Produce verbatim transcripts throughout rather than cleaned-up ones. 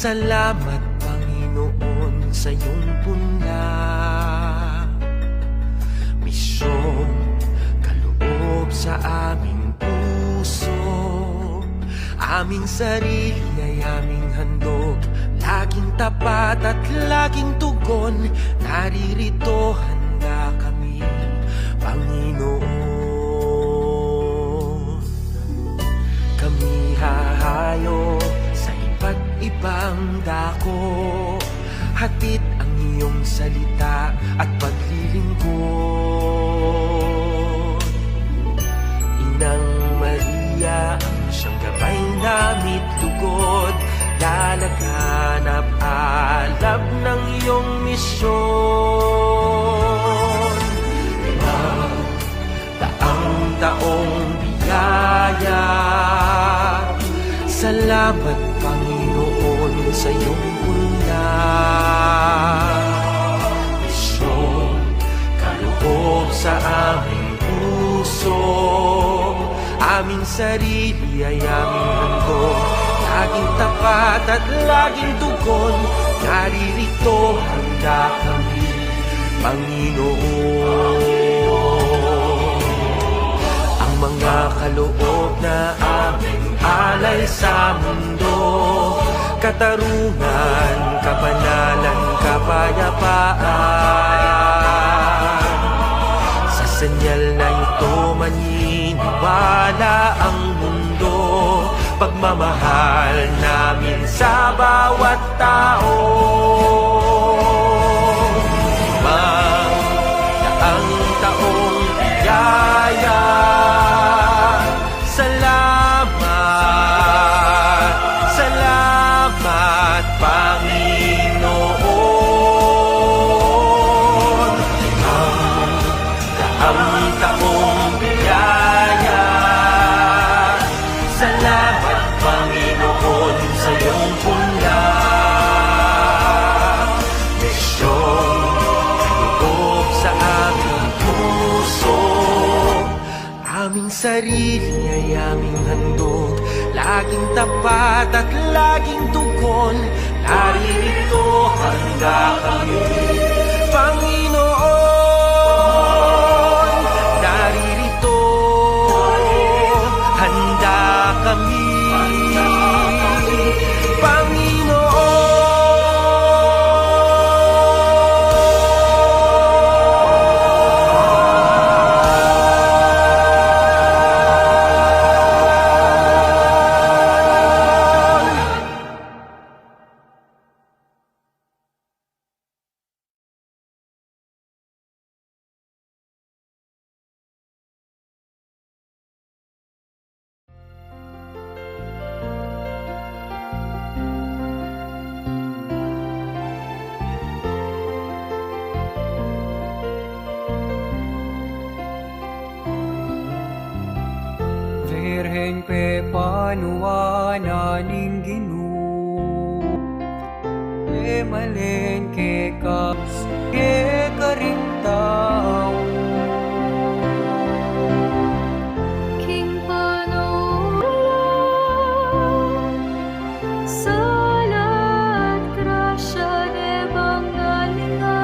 Salamat, Panginoon, sa iyong punla. Misyong kaloob sa aming puso. Aming sarili ay aming handog. Laging tapat at laging tugon. Naririto, handa kami, Panginoon. Kami hahayo sa iba't ibang dako, hatid ang iyong salita at paglilingkod. Inang Maria, ang siyang gabay na mitlugod, lalaganap alab ng iyong misyon. Daang taong biyaya. Salamat, Panginoon, sa iyong punla. Misyong kaloob sa aming puso. Aming sarili ay aming handog. Laging tapat at laging tugon. Naririto, handa kami, Panginoon. Ang mga kaloob na aming alay sa mundo, katarungan, kabanalan, kapayapaan. Sa senyal na ito maniniwala ang mundo, pagmamahal namin sa bawat tao. Limang daang taong biyaya. Salamat, salamat, Panginoon. Limang daang taong biyaya. Salamat, Panginoon, sa iyong punla. Misyong kaloob sa aming puso. Aming sarili ay aming handog. Laging tapat at laging tugon. Naririto, handa kami, Panginoon. Naririto, handa kami, Panginoon. Virgen, pepanuan na ning Ginu, pemalen keka, keka ring tau. King panaun, sala at grasya de bang nalinga.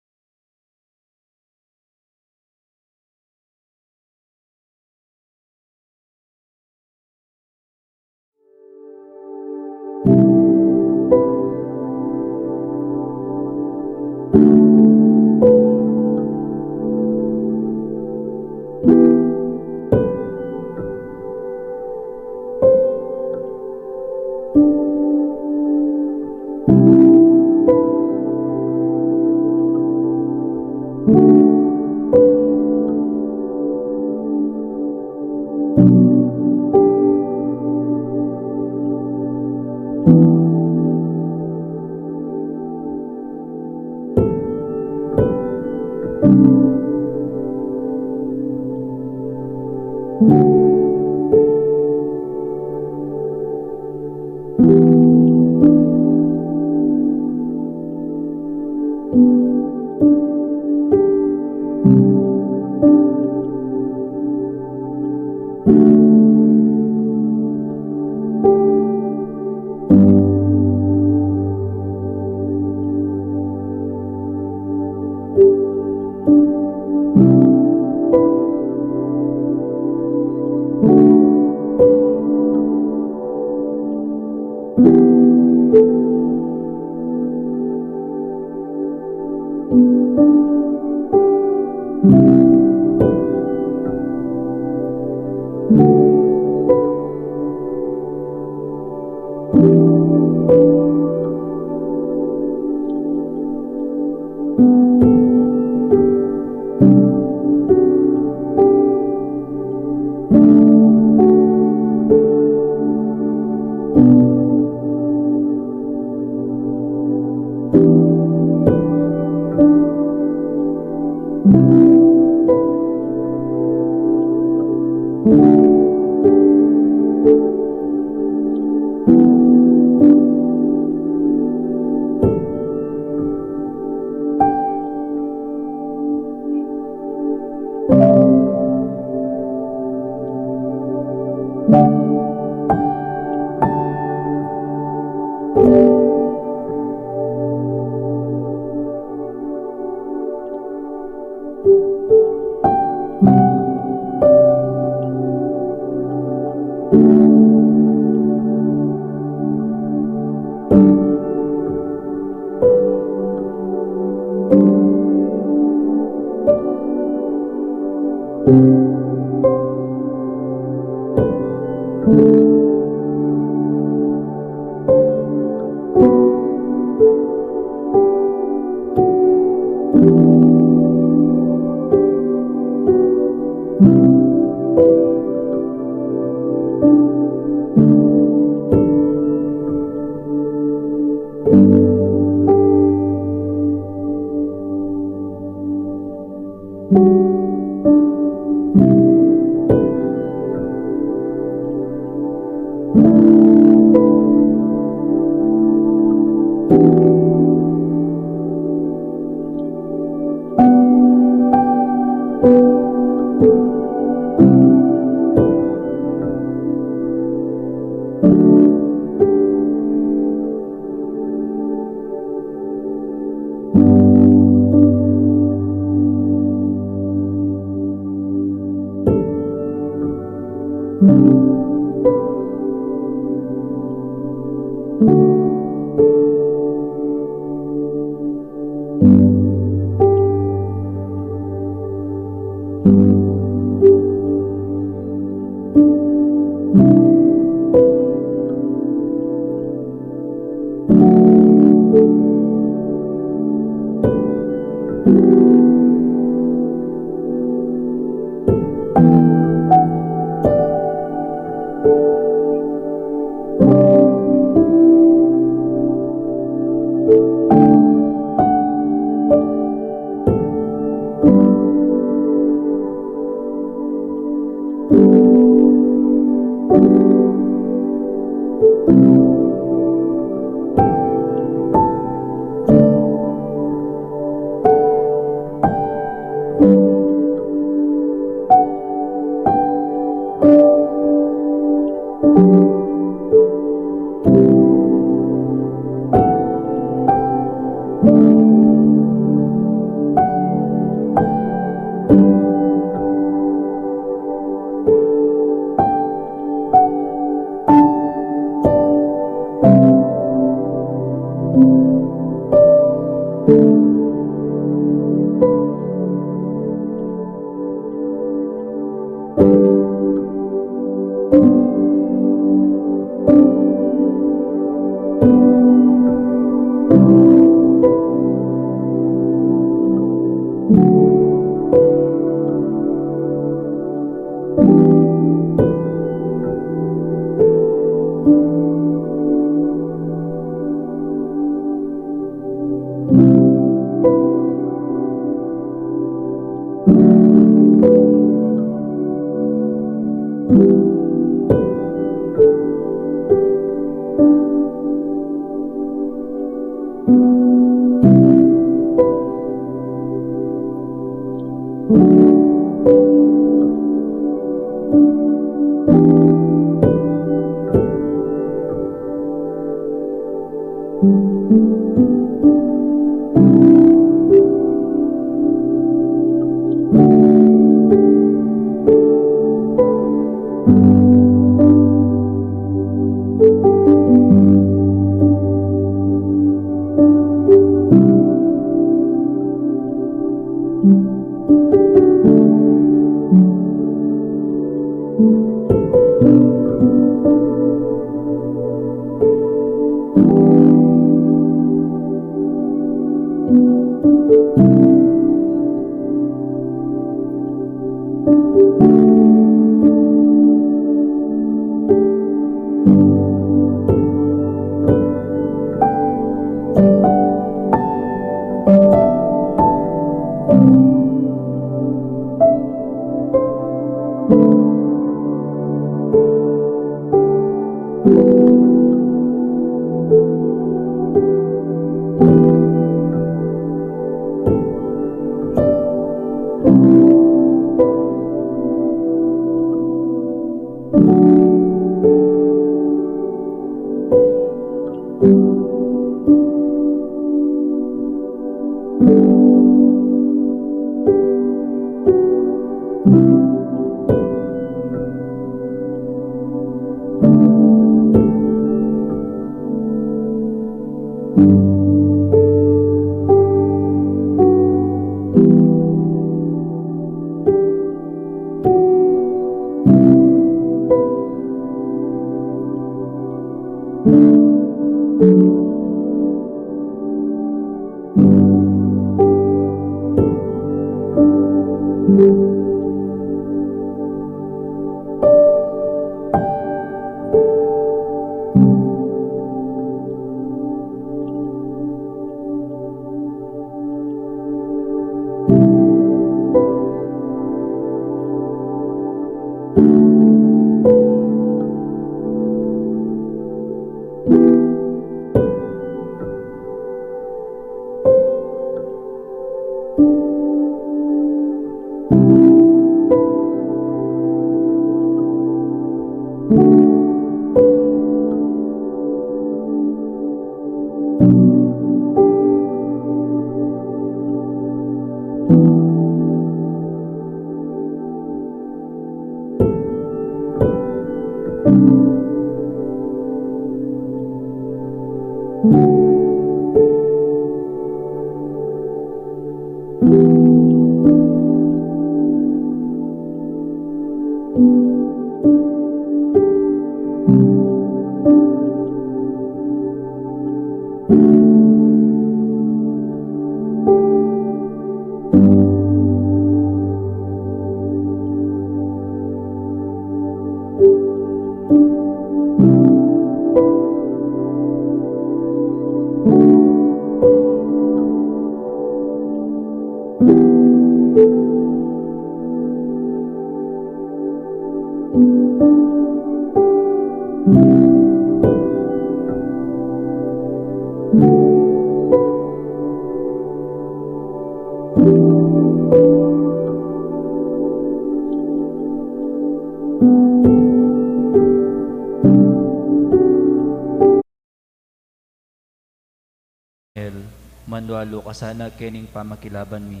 Anghel, manwalu ka sana kening pamakilaban mi.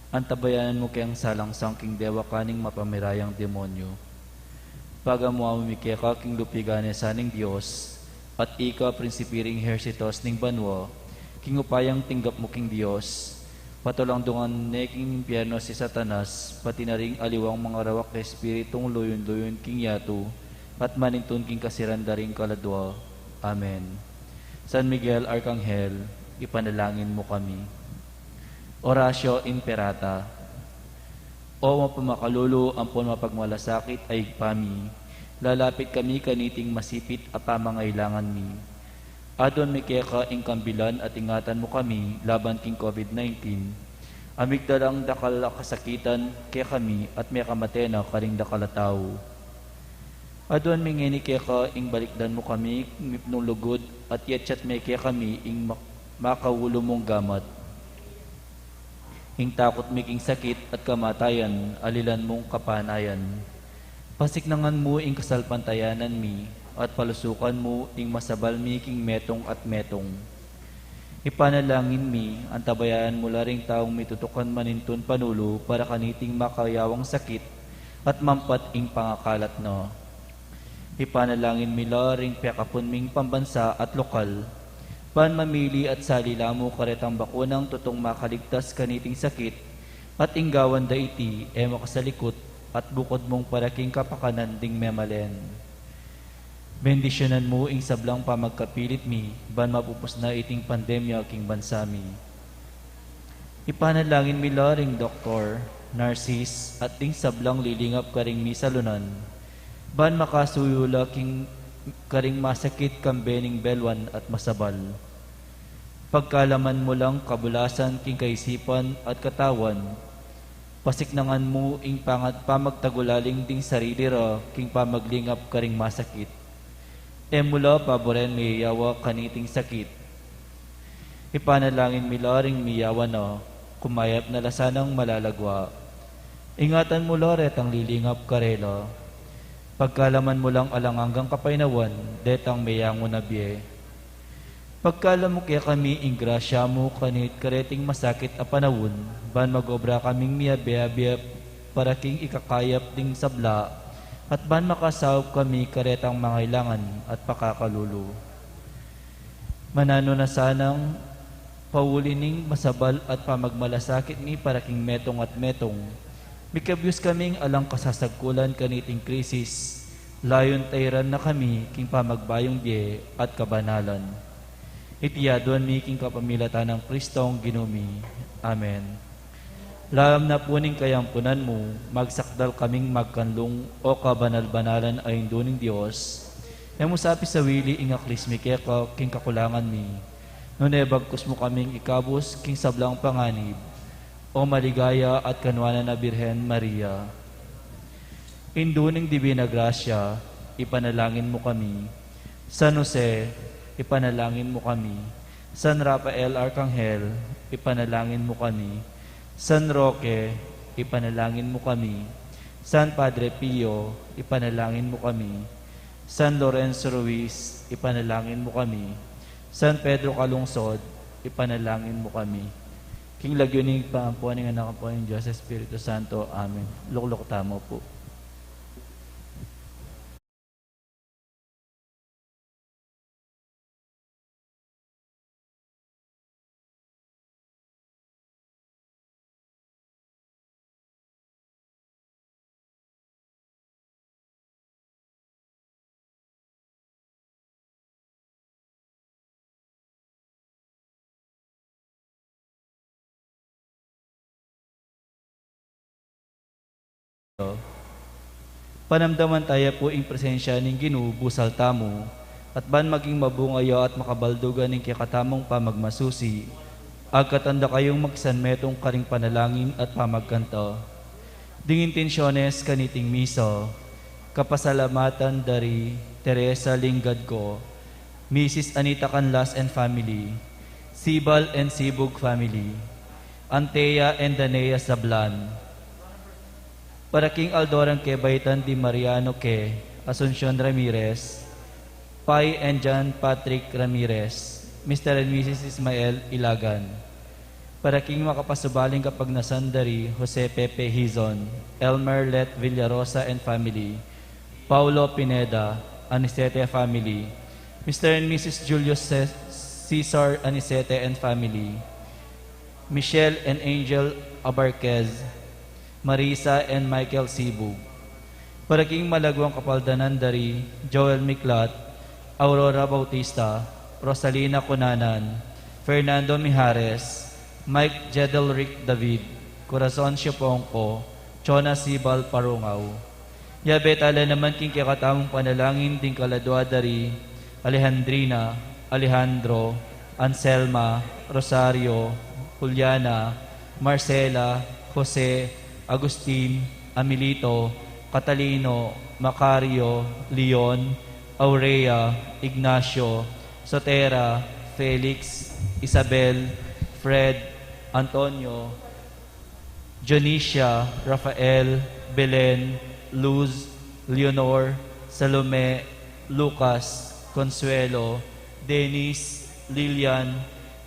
Antabayanan mu keng salangsang king dewa kaning mapamirayang demonyo. Pagamu-amu mi keka king lupigan ne sa ning Dios, at ika prinsipi ring ehersitos ning banua, king upayang tinggap mu king Dios, patulang dungan ne king impyerno si Satanas, pati na ring aliwang mangarawak a espiritung luyun-luyun king yatu, at manintun king kasiran da ring kaladua. Amen. San Miguel Arkanghel, ipanalangin mu kami. Oratio Imperata. O mapamakalulu ampon mapagmalasakit a Ibpa mi, lalapit kami kaniting masipit a pamangailangan mi. Aduan mi keka ing kambilan at ingatan mu kami laban king COVID nineteen. A migdalang dakal a kasakitan kekami at mekamate na karing dakal a tau. Aduan mi ngeni keka ing balikdan mu kami mipnung lugud at yatyat me kekami ing mak-, makaulu mung gamat. Ing takut mi king sakit at kamatayan, alilan mung kapanayan. Pasiknangan mu ing kasalpantayanan mi, at palusukan mu ing masabal mi king metung at metung. Ipanalangin mi, antabayanan mu la ring taung mitutukan manintun panulu para kaniting makayawang sakit at mampat ing pangakalat na. Ipanalangin mi la ring pekapun ming pambansa at lokal, ban mamili at sali la mu karetang bakunang tutung makaligtas kaniting sakit, at ing gawan da iti e makasalikut at bukud mung para king kapakanan ding memalen. Bendisyunan mu ing sablang pamagkapilit mi, ban mapupus na iting pandemya king bansa mi. Ipanalangin mi la ring doktor, narsis, at ding sablang lilingap karing misalunan, ban makasuyu la king karing masakit kambe ning belwan at masabal. Pagkalaman mu lang kabulasan king kaisipan at katawan, pasiknangan mu ing pangat pamagtagulaling ding sarili ra king pamaglingap karing masakit. E mu la paburen miyawa kaniting sakit. Ipanalangin mi la ring miyawa na, kumayap na la sanang malalagwa. Ingatan mu la retang lilingap karela. Pagkalaman mu lang alang anggang kapaynawan detang meyangu na bie. Pagkalam mu kekami ing grasya mu kanit kareting masakit a panaun, ban mag-obra kaming miyabe-abe para king ikakayap ding sabla, at ban makasaup kami karetang mangailangan at pakakalulu. Mananu na sanang pauli ning masabal at pamagmalasakit mi para king metung at metung. Mikabyus kaming alang kasasagkulan kaniting krisis, layun tairan na kami king pamagbayung bie at kabanalan. Iti aduan mi king kapamilatan nang Kristong Ginu mi. Amen. Lalam na pu ning kayampunan mu, magsakdal kaming magkanlung, o kabanal-banalan a Indu ning Dios. E mu sa pisawili ing aklis mi keka king kakulangan mi, nune bagkus mu kaming ikabus king sablang panganib, o maligaya at kanuanan a Birhen Maria. Indu ning Dibina Grasya, ipanalangin mu kami. San Jose, ipanalangin mu kami. San Rafael Arcangel, ipanalangin mu kami. San Roque, ipanalangin mu kami. San Padre Pio, ipanalangin mu kami. San Lorenzo Ruiz, ipanalangin mu kami. San Pedro Calungsod, ipanalangin mu kami. King lagyu ning Ibpa, ampo ning Anak, ampo ning Dios Espiritu Santo. Amen. Lukluk tamu pu. Panamdaman taya pu ing presensya ning Ginu, busal tamu, at ban maging mabunga ya at makabaldugan ing kekatamung pamagmasusi, agkatan da kayung magsanmetung karing panalangin at pamagkanta. Ding intensyones kaniting misa, kapasalamatan da ri Teresa Linggadco, Misis Anita Canlas and family, Sibal and Sibug family, Antea and Danea Sablan. Para king aldo rang kebaitan di Mariano Ke, Asuncion Ramirez, Pai and John Patrick Ramirez, Mister and Missus Ismael Ilagan. Para king makapasubaling kapagnasan da ri Jose Pepe Hizon, Elmer Let Villarosa and family, Paulo Pineda, Anicete family, Mister and Missus Julius Ce-, Cesar Anicete and family, Michelle and Angel Abarquez, Marisa and Michael Sibug. Para king malagwang kapaldanan da ri Joel Miklat, Aurora Bautista, Rosalina Cunanan, Fernando Mijares, Mike Jedelrick David, Corazon Siopongco, Chona Sibal Parungaw. Yabe tala naman king kekatamung panalangin ding kaladua da ri Alejandrina, Alejandro, Anselma, Rosario, Juliana, Marcela, Jose, Agustin, Amilito, Catalino, Macario, Leon, Aurea, Ignacio, Sotera, Felix, Isabel, Fred, Antonio, Dionisia, Rafael, Belen, Luz, Leonor, Salome, Lucas, Consuelo, Dennis, Lilian,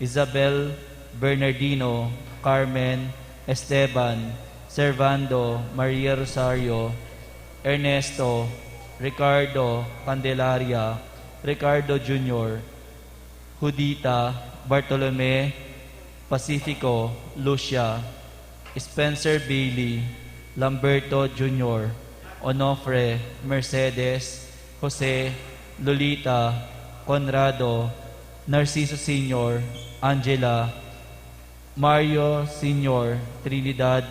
Isabel, Bernardino, Carmen, Esteban, Servando, Maria Rosario, Ernesto, Ricardo, Candelaria, Ricardo Junior, Judita, Bartolome, Pacifico, Lucia, Spencer Bailey, Lamberto Junior, Onofre, Mercedes, Jose, Lolita, Conrado, Narciso Senior, Angela, Mario Senior, Trinidad,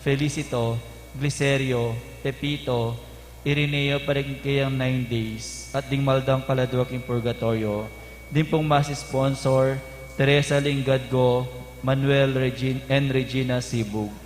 Felicito, Glicerio, Pepito, Irineo, para king kayang nine days, at ding maldang kaladwa king purgatorio. Ding pung mass sponsor, Teresa Lingadgo, Manuel Regin-, and Regina Sibug.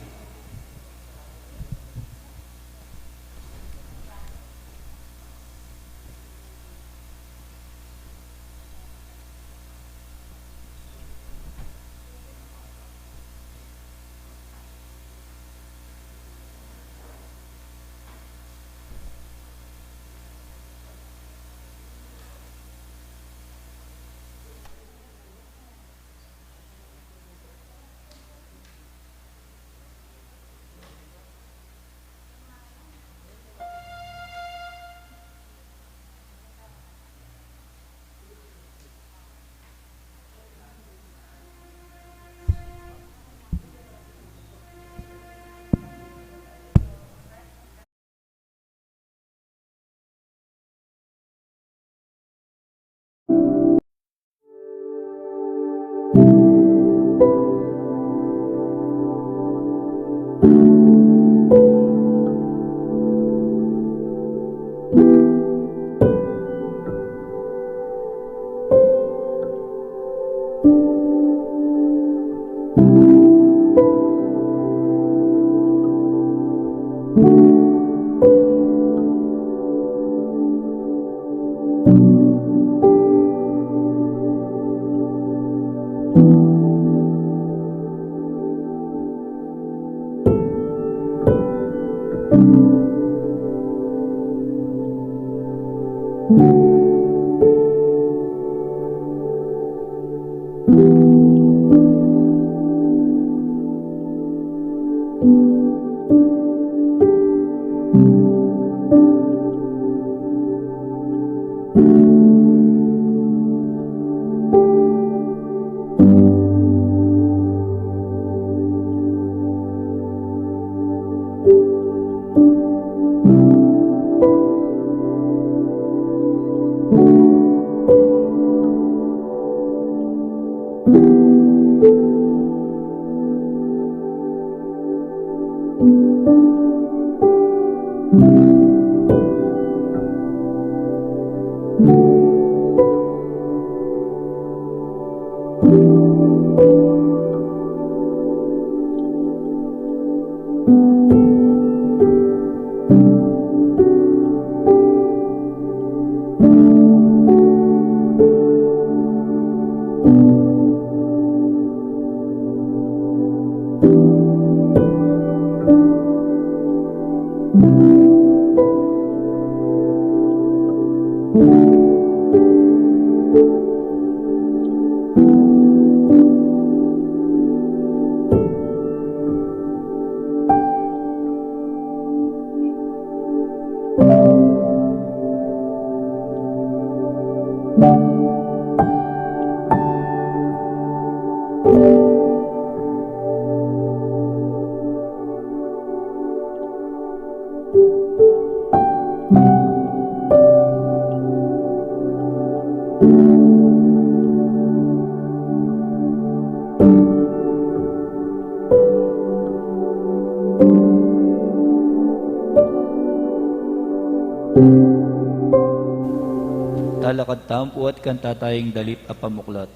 Talakad tamu pu at kanta tayang dalip a pamuklat.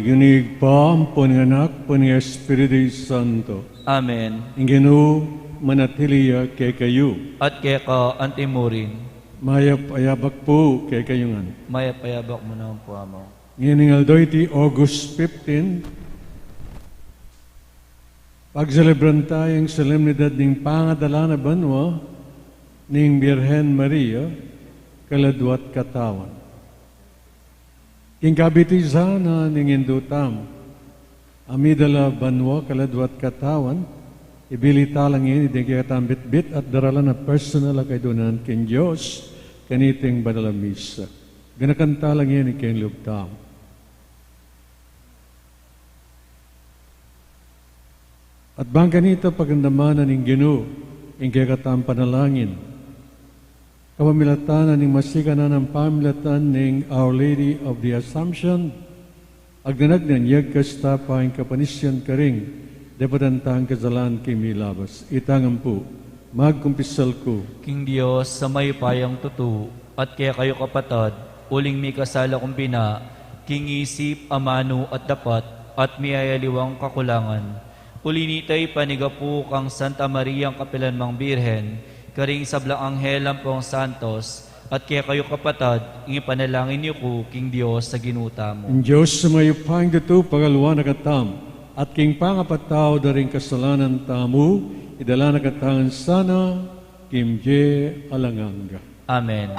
King Ibpa, ampon ning Anak, ampon ning Espiritu Santo. Amen. Ing Ginu manatili ya kekayu. At keka antimurin. Mayap a abak pu kekayu ngan. Mayap a abak mu naman pu, Among. Ngening aldo iti August fifteen, pagselebran taya ing solemnidad ning pangadala na banua ning Birhen Maria, kaladwa't katawan. King kabitisan na ning Indu tamu, a midala banua kaladwa't katawan, ibili tala ngeni ding kekatang bitbit at daralan a personal a kaidunan king Dios, kaniting banal a misa. Ganakan tala ngeni king lub tamu. At bang kanita pagandamanan ning Ginu ing kekatang panalangin, kapamilatan na ning masikan a pamilatan ning Our Lady of the Assumption, agdanag nang yagkas tapa ing kapanisian karing depatan tang kasalan king milabas. Ita ngan pu, magkumpisal ku king Dios a mayupayang tutu, at kekayu kapatad, uling mikasala kung bina king isip, amanu at dapat, at miyayaliwang kakulangan. Uli nita, ipanyawad ku kang Santa Mariang kapilanmang Birhen, karing sablang anghel ampong santos, at kekayu kapatad, ing ipanalangin yu ku king Dios a Ginu tamu. Ing Dios a mayupayang tutu pagaluan na katamu, at king pangapatawad da ring kasalanan tamu, idala na katamu sana king bie alang angga. Amen.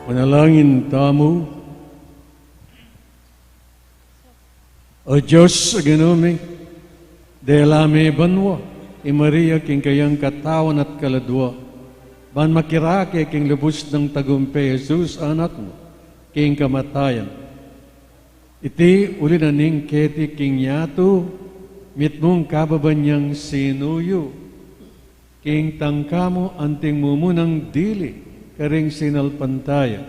Manalangin tamu. O Dios, a Ginu mi, dela me banua i Maria king kayang katawan at kaladua, ban makirake king lubus nang tagumpe Jesus, anak mu, king kamatayan. Iti uli na ning keti king yatu, mitmung kababan yang sinuyu king tangka mu anting mumunang dili karing sinalpantaya.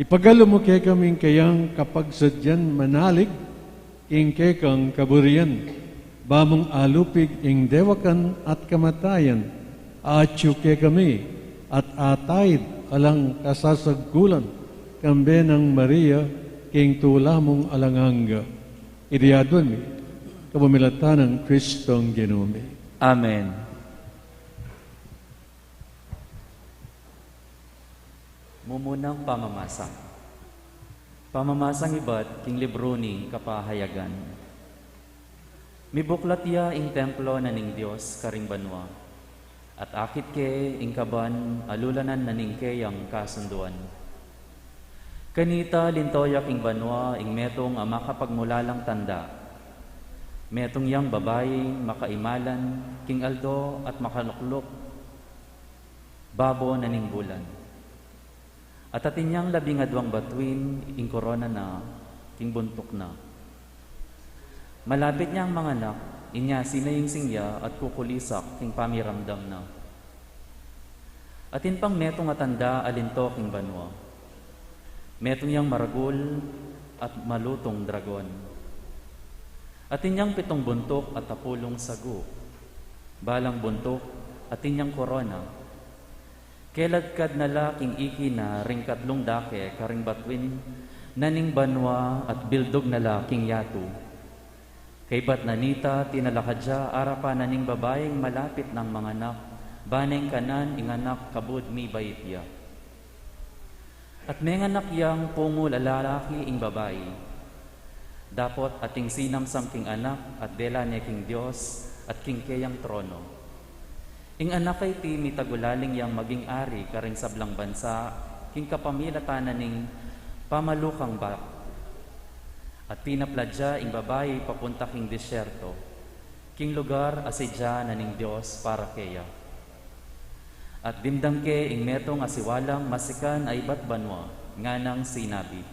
Ipagkalub mu kekami ing kayang kapagsadyan manalig king kekang kaburian, ba mung alupig ing dewakan at kamatayan, atyu kekami at ataid alang kasasagkulan, kambe nang Maria king tula mung alang angga. Iti aduan mi kapamilatan nang Kristong Ginu mi. Amen. Mumunang pamamasa. Pamamasang ibat king libru ning Kapahayagan. Mibuklat ya ing templo na ning Dios karing banua, at akit ke ing kaban a lulanan na ning keyang kasunduan. Kanita linto ya king banua ing metung a makapagmulalang tanda. Metung yang babai makaimalan king aldo at makalukluk babo na ning bulan. At atin yang labing aduang batuin ing korona na king buntuk na. Malapit yang manganak, inya sinayingsing ya at kukulisak king pamiramdam na. Atin pang metung a tanda a linto king banua. Metung yang maragul at malutung dragon. Atin yang pitung buntuk at apulung sagu. Balang buntuk, atin yang korona. Keladkad na la king iki na ring katlung dake karing batuin na ning banua at bildug na la king yatu. Kaybat na nita, tinalakad ya arapan na ning babaing malapit nang manganak, ba neng kanan ing anak kabud mibait ya. At menganak yang pungul a lalaki ing babai. Dapot ating sinamsam king anak at dela ne king Dios at king keyang trono. Ing anak a iti mitagulaling yang maging ari karing sablang bansa, king kapamilatan na ning pamalukang bak. At tinapla ya ing babai papunta king disyerto, king lugar a sidya na ning Dios para keya. At dimdam ke ing metung a siwalang masikan a ibat banua, nganang sinabi,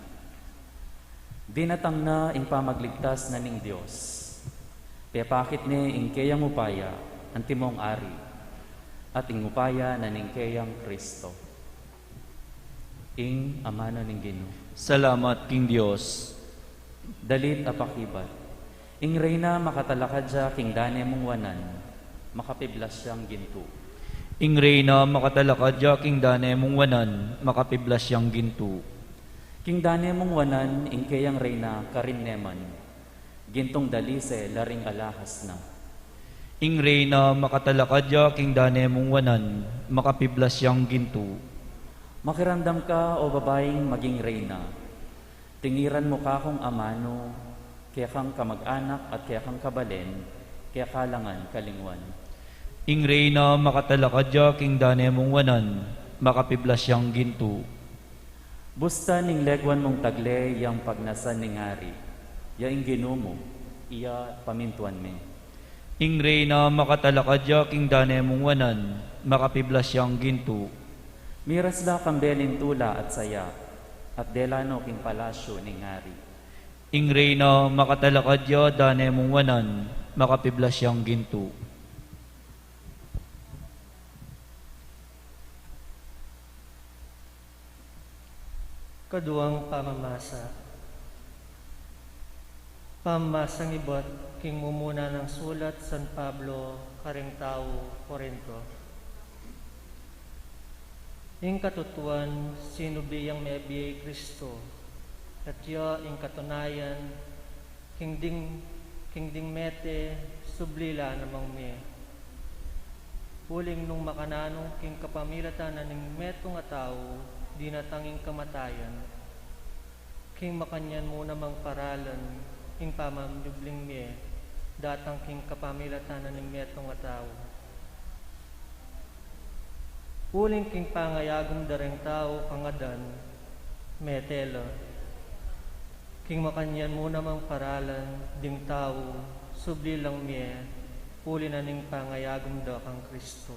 "Dinatang na ing pamagligtas na ning Dios. Pepakit ne ing keyang upaya, antimong ari, at ing upaya na ning keyang Kristo." Ing amanu ning Ginu. Salamat king Dios. Dalit a pakibat. Ing reyna makatalakad ya king dane mung wanan, makapiblas yang gintu. Ing reyna makatalakad ya king dane mung wanan, makapiblas yang gintu. King dane mung wanan, ing keyang reyna karin ne man. Gintung dalise la ring alahas na. Ing reyna makatalakad ya king dane mung wanan, makapiblas yang gintu. Makiramdam ka, o babaing maging reyna. Tingiran mu ka kung amanu, kekang kamag-anak at kekang kabalen, keka la ngan kalingwan. Ing reyna makatalakad ya king dane mung wanan, makapiblas yang gintu. Busta ning leguan mung tagle yang pagnasan ning ari, ya ing Ginu mu, iya pamintuan me. Ing reyna makatalakad ya king dane mung wanan, makapiblas yang gintu. Miras la kambe ning tula at saya, at dela no king palasyu ning ari. Ing reyna makatalakad ya dane mung wanan, makapiblas yang gintu. Kaduang pamamasa. Pamamasang ibat king mumuna nang sulat San Pablo karing tau Corinto. Ing katutuan, sinubli yang mebie i Kristo, at ya ing katunayan, king ding, king ding mete, subli la namang mie. Uling nung makananu king kapamilatan na ning metung a tau, dinatang ing kamatayan, king makanyan mu namang paralan, ing pamanyubling mie, datang king kapamilatan na ning metung a tau. Uling king pangayagum da ring tau kangadan, mete la. King makanyan mu namang paralan ding tau, subli lang mie, uli na ning pangayagum da kang Kristo.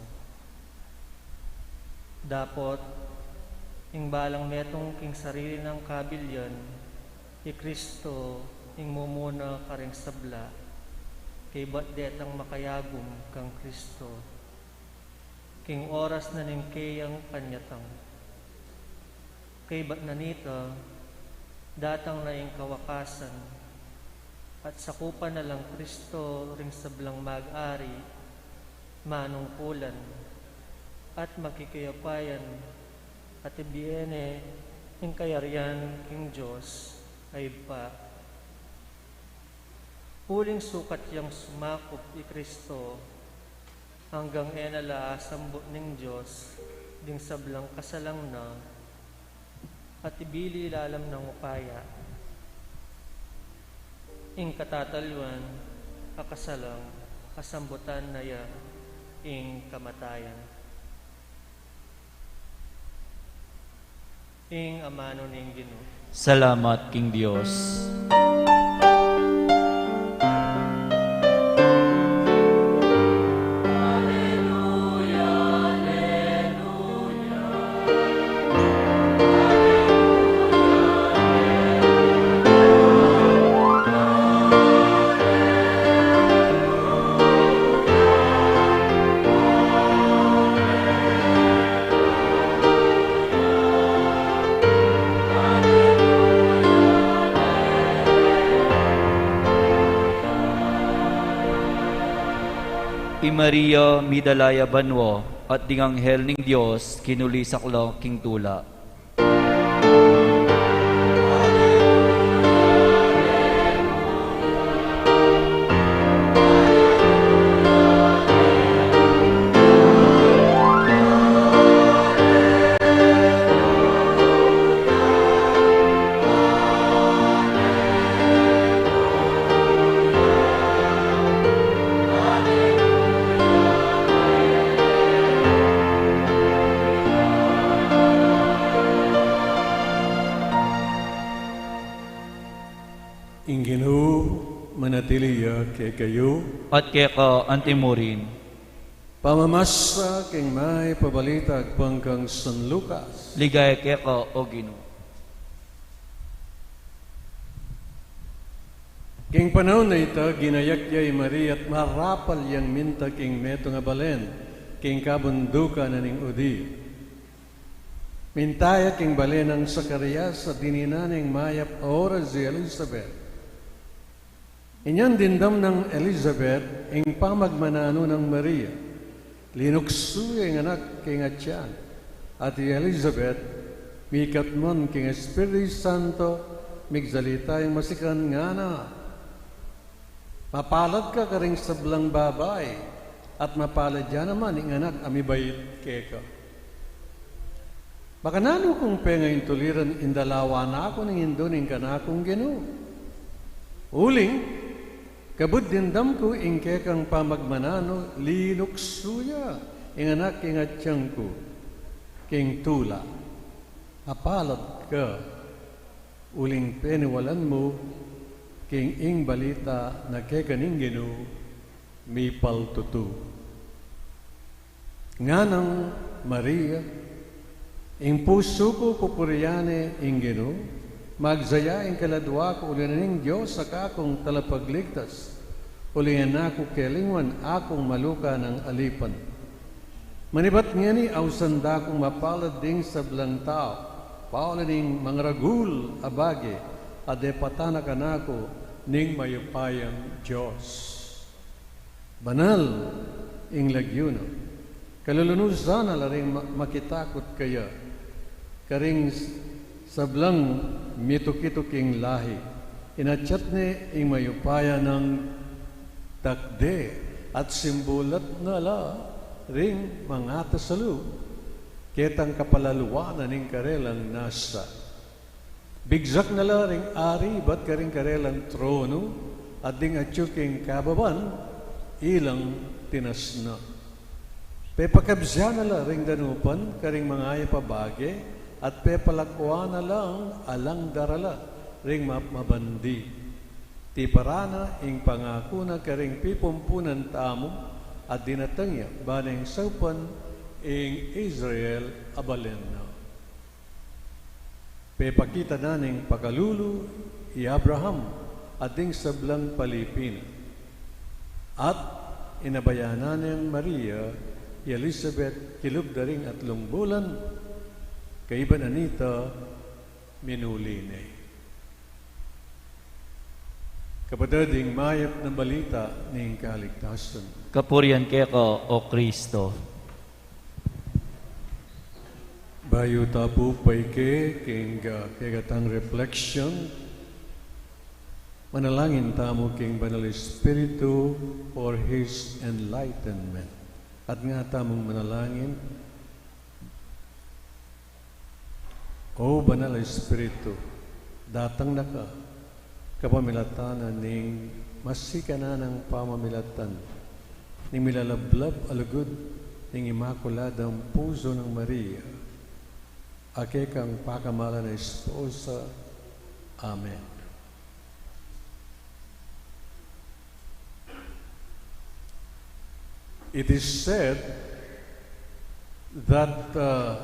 Dapot, ing balang metung king sarili nang kabilyan, i Kristo ing mumuna karing sabla, kaybat detang makayagum kang Kristo. King oras na ning keyang panyatang. Kaybat na nita, datang na ing kawakasan, at sakupan na lang Kristo ring sablang mag-ari, manungkulan, at makikayupayan, at ibie ne ing kayarian king Dios a Ibpa. Uling sukat yang sumakup i Kristo, anggang e na la asambut ning Dios ding sablang kasalang na, at ibili lalam nang upaya ing katatalwan a kasalang, asambutan na ya ing kamatayan. Ing amanu ning Ginu. Salamat king Dios. I Maria, midala ya banua, at ding anghel ning Dios, kinulisak la king tula. Ing Ginu manatili ya kekayu. At keka antimurin. Pamamasa king Mayap a Balita agpang kang San Lucas. Ligaya keka, o Ginu. King panaun a ita, ginayak ya i Maria at marapal yang minta king metung a balen, king kabundukan na ning Judia. Minta ya king bale nang Zacarias, a dininan ing mayap a oras i Elizabeth. Inyang dimdam nang Elizabeth ing pamagmananu nang Maria, linuksu ya ing anak king atian, at i Elizabeth, mikatmu king Espiritu Santo, migsalita yang masikan, ngana: Mapalad ka karing sablang babai, at mapalad ya naman ing anak a mibait keka. Makananu kung pengaintuliran ing dalawa naku ning indu ning kanakung Ginu? Uling, kabud dimdam ku ing kekang pamagmananu, linuksu ya ing anak king atian ku, king tula. Mapalad ka, uling peniwalan mu king ing balita na keka ning Ginu mipaltutu. Nganang Maria, ing pusu ku pupurian ne ing Ginu, magsaya ing kaladua ku uli na ning Dios a kakung Talapagligtas, uling e na ku kelingwan akung maluka nang alipan. Manibat ngeni, ausan da kung mapalad ding sablang tau, pauli ning mangaragul a bage, a depatan na kanaku ning mayupayang Dios. Banal ing lagyu na. Kalulunusan na la ring ma-, makitakut kaya. Karing s-, sablang mituki-tuking lahi, inatyat ne ing mayupaya nang takde, at simbulat na la ring mangatasalu, ketang kapalaluan na ning karelang nasa. Bigsak na la ring ari ibat karing karelang tronu, at ding atyu king kababan, ilang tinasna. Pepakabyan na la ring danupan karing mangayap a bage, at pepalakuan na lang alang darala ring ma-, mabandi. Tiparan na ing pangaku na karing pipumpunan tamu, at dinatang ya, ban ing saupan ing Israel a balen na. Pepakita na ning pakalulu i Abraham at ding sablang palipi na. At inabayanan nang Maria i Elizabeth kilub da ring atlung bulan, kaibat na nita minuli ne. Kapatad, ing mayap na balita ning kaligtasan. Kapurian keka, O Kristo. Bayu ta pu paike king, ah, kekatang reflection, manalangin tamu king Banal Espiritu for his enlightenment. At nga tamung manalangin, O Banal Espiritu, datang na ka kapamilatan na ning masikan a pamamilatan ning milalablab a lugud ning Imakuladang Puso nang Maria, a kekang pakamalan a esposa. Amen. It is said that, uh,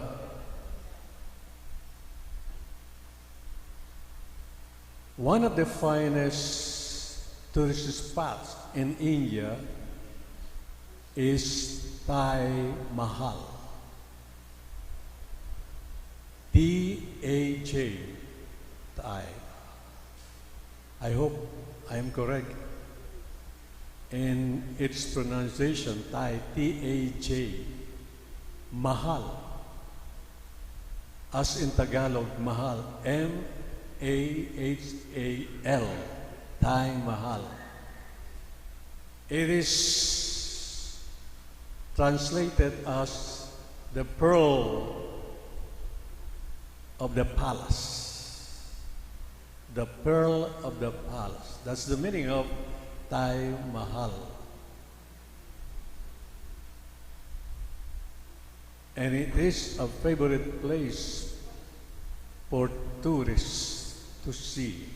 one of the finest tourist spots in India is Taj Mahal. T A J, Taj. I hope I am correct in its pronunciation, Taj, T A J, Mahal. As in Tagalog, mahal, M A H A L, Taj Mahal. It is translated as the pearl of the palace. The pearl of the palace. That's the meaning of Taj Mahal. And it is a favorite place for tourists to see.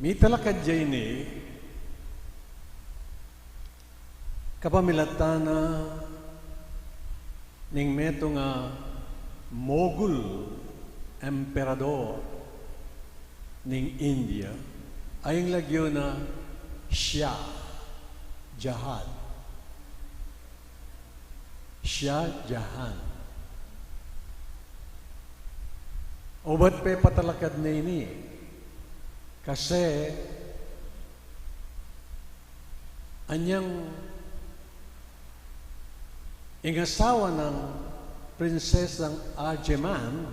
Mitalakad ya ini kapamilatan na ning metung a Mughal emperador ning India, a ing lagyu na Shah Jahan. Shah Jahan. Obat pepatalakad ne ini, kasi anyang ing asawa nang Prinsesang Aryaman,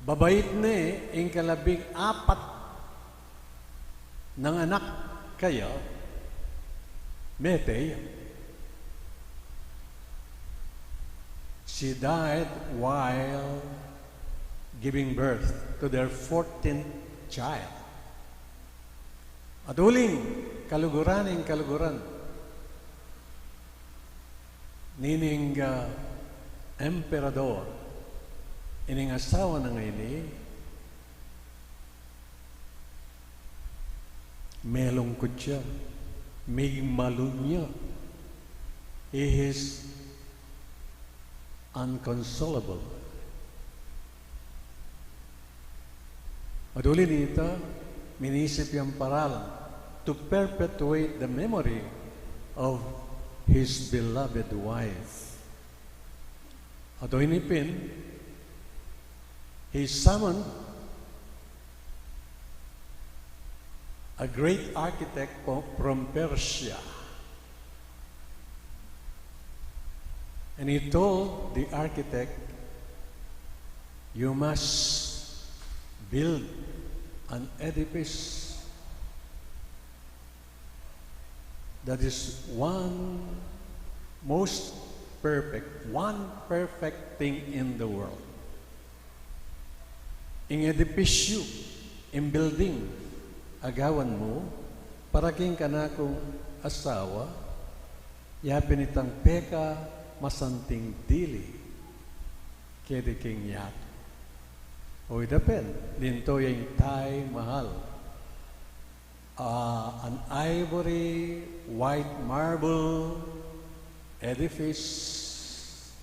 babait ne ing kalabing apat nang anak kaya, mete ya. She died while giving birth to their fourteenth child. At uling kaluguran ing kaluguran nining, ah, emperador, ining asawa na ngeni, melungkut ya, migmalunya. He is unconsolable. At uli nita, minisip yang paralan to perpetuate the memory of his beloved wife. At o ini pin, he summoned a great architect fro-, from Persia. And he told the architect, "You must build an edifice that is one most perfect, one perfect thing in the world." Ing edipisyu, ing building a gawan mu, Para king kanakung asawa, yapin itang pekamasanting dili keti king yatu. O ita pin, linto ya ing Taj Mahal. Uh, an ivory, white marble edifice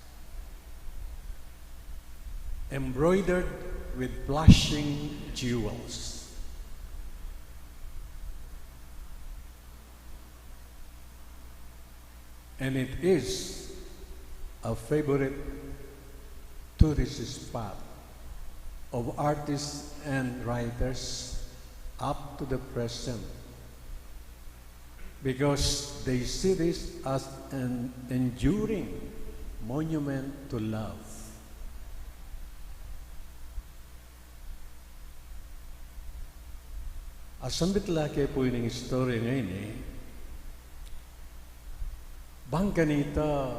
embroidered with flashing jewels. And it is a favorite tourist spot of artists and writers up to the present, because they see this as an enduring monument to love. Asambit la ke pu ining istorya ngeni, bang kanita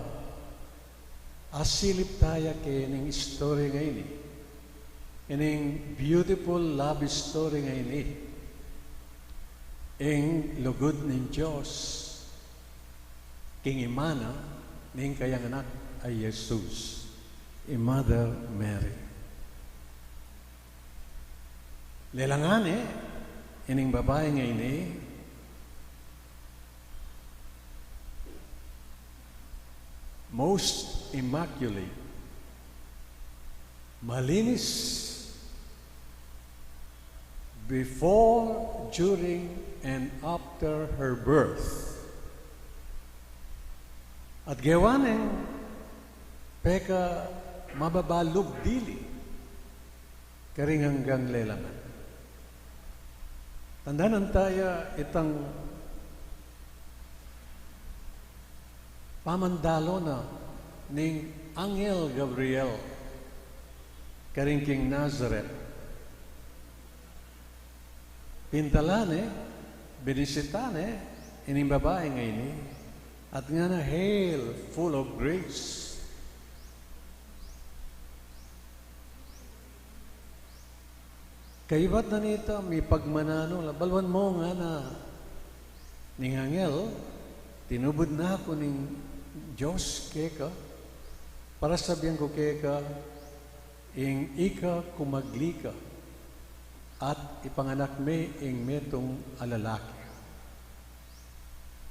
asilip taya ke ining istorya ngeni, ining beautiful love story ngeni, ing lugud ning Dios king Imana ning kayang anak a Jesus, i Mother Mary. Lelangan ne, ining babai ngeni, most immaculate, malinis before, during, and after her birth. At gewa neng pekamababalug dili karing anggang lelangan. Tandanan taya itang pamandalo na ning Anghel Gabriel karing king Nazareth. Pintala ne, binisita ne ining babai ngeni, at ngana, "Hail, full of grace." Kaybat na nita, mipagmananu la. Baluan mu, ngana ning anghel, tinubud na ku ning Dios keka, para sabian ku keka, ing ika kumagli ka, at ipanganak me ing metung a lalaki.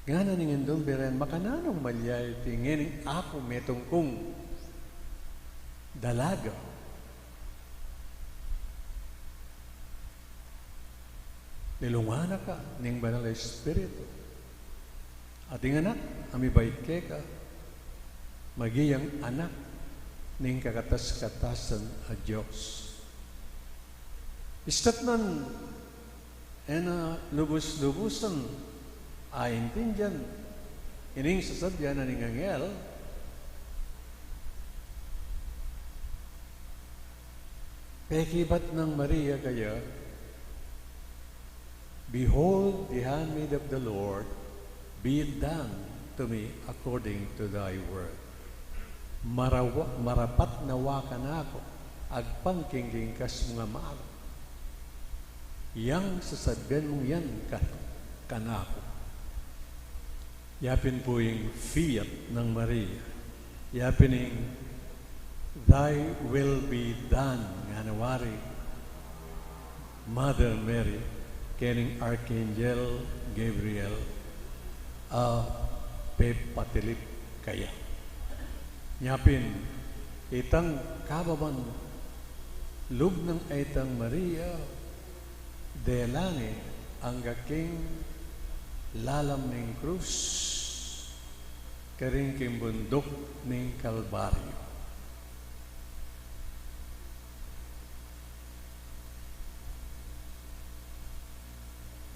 Ngana ning Indung Biren, makananu malyari iti, ngening aku metung kung dalaga? Nilungan na ka ning Banal a Espiritu. At ing anak a mibait keka, maging anak ning kakatas-katasan a Dios. Istatnan, e na lubus-lubusan aintindian ining sasabian na ning anghel, pekibat nang Maria kaya, "Behold the handmaid of the Lord, be it done to me according to thy word." Marawa-, marapat nawa kanaku, agpang king kingkas mung amalu. Yang sasabian mung yan ka-, kanaku. Yapin pu ing fiat nang Maria. Yapin ing "Thy will be done," ngana wari Mother Mary, keng Archangel Gabriel, a pepatilip kaya. Nyapin, itang kababan lub nang Aitang Maria, dela ne angga king lalam ning krus, karin king bunduk ning Kalbaryo.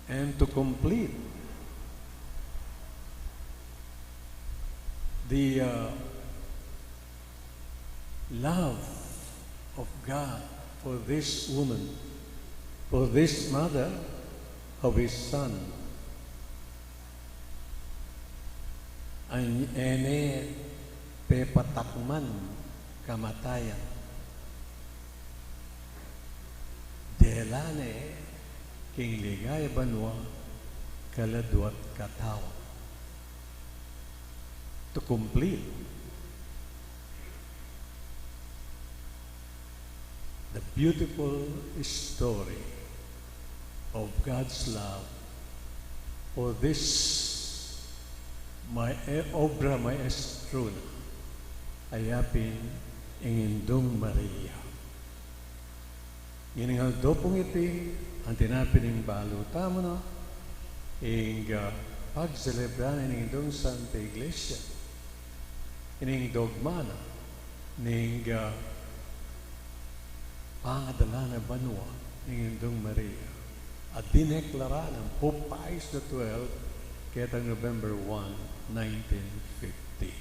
And to complete the, uh, love of God for this woman, for this mother of his son, e ne pepatakman kamatayan. Dela ne king ligaya banua, kaladwa't katawan. To complete the beautiful story of God's love for this may, obra maestra na, a yapin ing Indung Maria. Ngening aldo pung iti, anti na pin ing balu tamu na, ing, ah, pagselebra na ning Indung Santa Iglesia, ining dogma na, ning, ah, pangadala na banua ning Indung Maria, a dineklara nang Pope Pius the twelfth, ketang November one, nineteen fifty.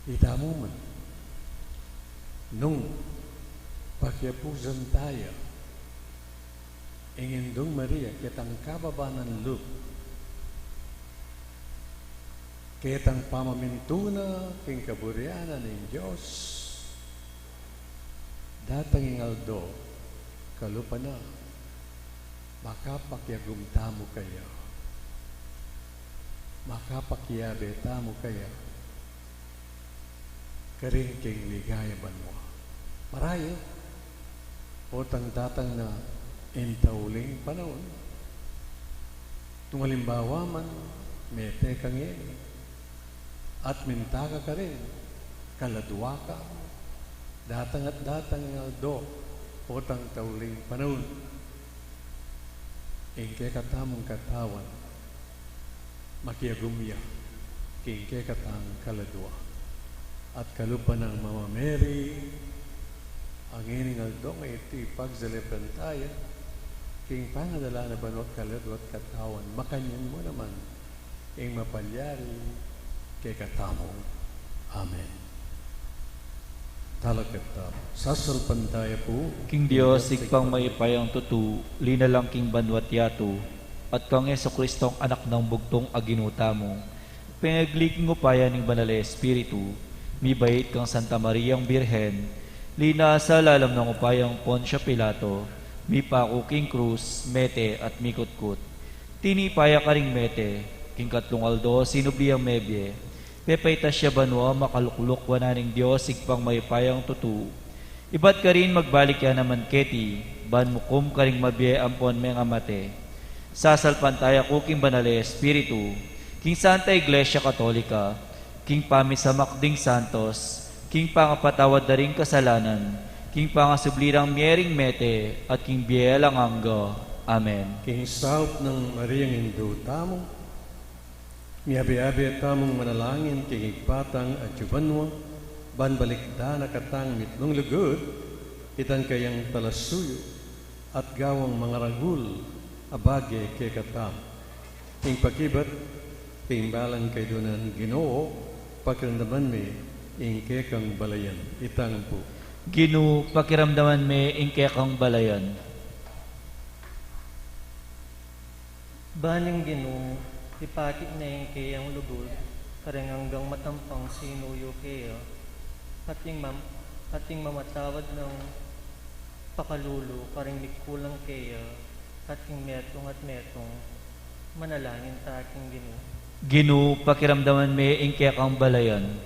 Ita mu man, nung pakiapusan taya ing Indung Maria ketang kababa nang lub, ketang pamamintu na king kaburian na ning Dios, datang ing aldo, kalupa na, makapakiagum tamu kaya, makapakiabe tamu kaya karin king ligaya banua. Maraya, potang datang na ing tauling panaun, nung alimbawa man, mete ka ngeni at minta ka karin, kaladwa ka, datang at datang ing aldo, potang tauling panaun, ing kekatamung katawan, makiagum ya king kekatang kaladwa. At kalupa nang Mama Mary, a ngening aldo a iti pagselebran taya king pangadala na banua kaladwa't katawan, makanyan mu naman ing mapalyari kekatamu. Amen. Talakad tamu. Sasalpantaya pu king Dios, Ibpang mayupayang tutu, linalang king banua't yatu, at kang Jesucristong Anak nang bugtung a Ginu tamu, pinagli king upaya ning Banal a Espiritu, mibait kang Santa Mariang Birhen, linasa lalam nang upayang Poncio Pilato, mipaku king krus, mete at mikutkut. Tinipa ya karing mete, king katlung aldo sinubli yang mebie, pepaitas ya banua, makalukluk wanan ning Dios Ibpang mayupayang tutu. Ibat karin magbalik ya naman keti, ban mukum karing mabie ampon mengamate. Sasalpantaya ku king Banal a Espiritu, king Santa Iglesia Katolika, king pamisamak ding santos, king pangapatawad da ring kasalanan, king pangasubli rang mie ring mete, at king bie alang angga. Amen. King saup nang Mariang Indu tamu, miabe-abe tamung manalangin king Ibpa tang atsu banua, ban balikdan na katang mitmung lugud, itang kayang talasuyu, at gawang mangaragul a bage kekatamu. Ing pakibat, king balang kaidunan, Ginu, pakiramdaman me ing kekang balayan. Itang pu. Ginu, pakiramdaman me ing kekang balayan. Ban ing Ginu, ipakit ne ing keyang lugud, karing anggang matampang sinuyu keya, at ing mam-, at ing mamatawad nang pakalulu, karing mikulang keya, at king metung at metung. Manalangin ta king Ginu. Ginu, pakiramdaman me ing kekang balayan.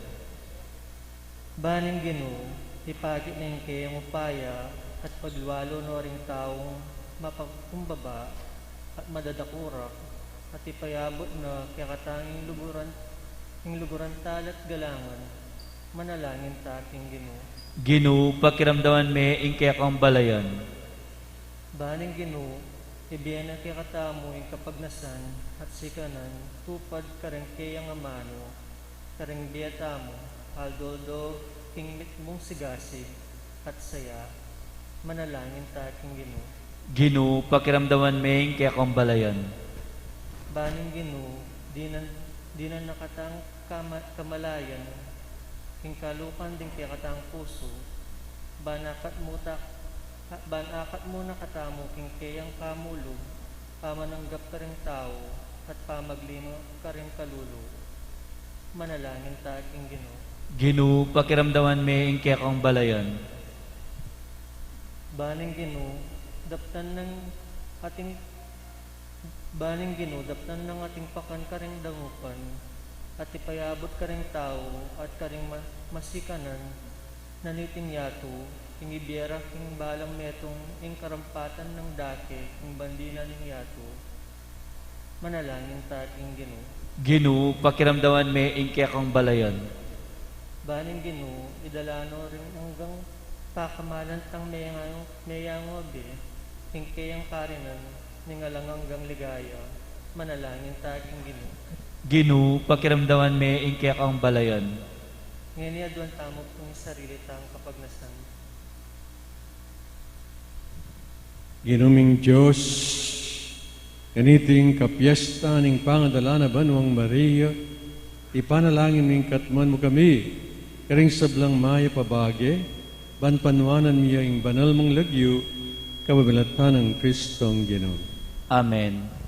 Ban ing Ginu, ipakit ne ing keyang upaya, at paglualu no ring taung mapagkumbaba, at madadakurak, at ipayabut na kekatang ing luguran, ing luguran tala at galangan. Manalangin ta king Ginu. Ginu, pakiramdaman me ing kekang balayan. Ban ing Ginu, ibie na kekatamu ing kapagnasan at sikanan tupad karing keyang amanu, karing bie tamu, aldo-aldo king mitmung sigasig at saya. Manalangin ta king Ginu. Ginu, pakiramdaman me ing kekang balayan. Ban ing Ginu, dinan, dinan na katang kama-, kamalayan king kalukan ding kekatang pusu, ban akat mu ta-, ban akat mu na katamu king keyang pamulug, pamananggap karing tau, at pamaglima karing kalulu. Manalangin ta king Ginu. Ginu, pakiramdaman me ing kekang balayan. Ban ing Ginu, daptan nang Ating baning Ginu, daptan nang ating pakan karing dangupan, at ipayabut karing tau, at karing ma-, masikanan, na niting yatu, ing ibie ra king balang metung ing karampatan nang dake king bandi na ning yatu. Manalangin ta king Ginu. Ginu, pakiramdaman me ing kekang balayan. Baning Ginu, idala no ring anggang pakamalan tang meyangu, meyangu a bie, ing keyang karinan, ning alang anggang ligaya. Manalangin ta king Ginu. Ginu, pakiramdaman me ing kekang balayan. Ngeni aduan tamu pu ing sarili tang kapagnasan. Ginu ming Dios, kaniting kapiesta ning pangadala na Banuang Maria, ipanalangin ming katmuan mu kami karing sablang mayap a bage, ban panuanan mi ya ing banal mung lagyu, kapamilatan nang Kristong Ginu. Amen.